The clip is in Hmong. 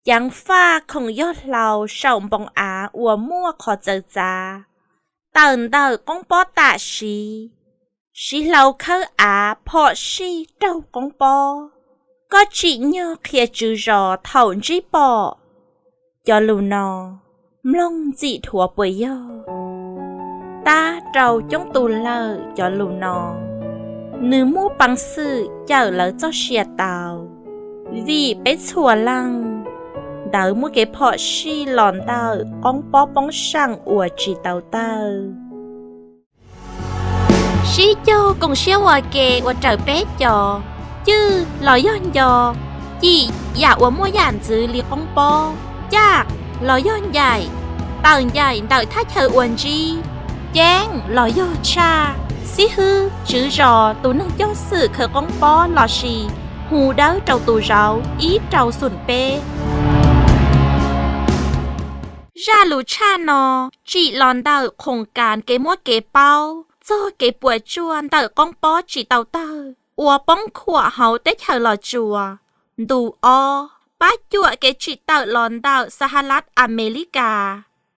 Ceev faj khoom yog hlau saum npoo av uas muaj qhov txawv txav tawm ntawm qoob pob tam sim, siv hlau khawb av phom sij raug qoob pob. Koj tsim nyog qhia tswv zos thaum ntsib pom cov lus no, mloog ntxim dhuav puas yog? Tab rau coob tus lawm cov lus no, nws muaj peev xwm cawm lawv txoj sia tau, vim peb txhua leej ntawd muaj kev phom sij los ntawm qoob pob poob seem uas tsis tau tawj. Sib cog koom siab ua ke ua raws peb cov: cwj los yog nco, cim yam uas muaj yam ntxwv li qoob pob, caj los yog ncaim, tawm ncaim ntawm thaj chaw ua ntsib, ceeb los yog tshaj, xib hwb, tswv zos, tus neeg coj xwm khaws qoob pob lossis hu dawb rau tus zauv ib rau xoom peb. Zaj lus tshaj no tsim los ntawm khoom kas kev muab kev paub txog kev puas tsuaj ntawm qoob pob tsis tau tawj uas poob khuam hauv teb chaws Los Tsuas ntu ob, pab cuam kev tsim tawm los ntawm Xahalav Amelikas.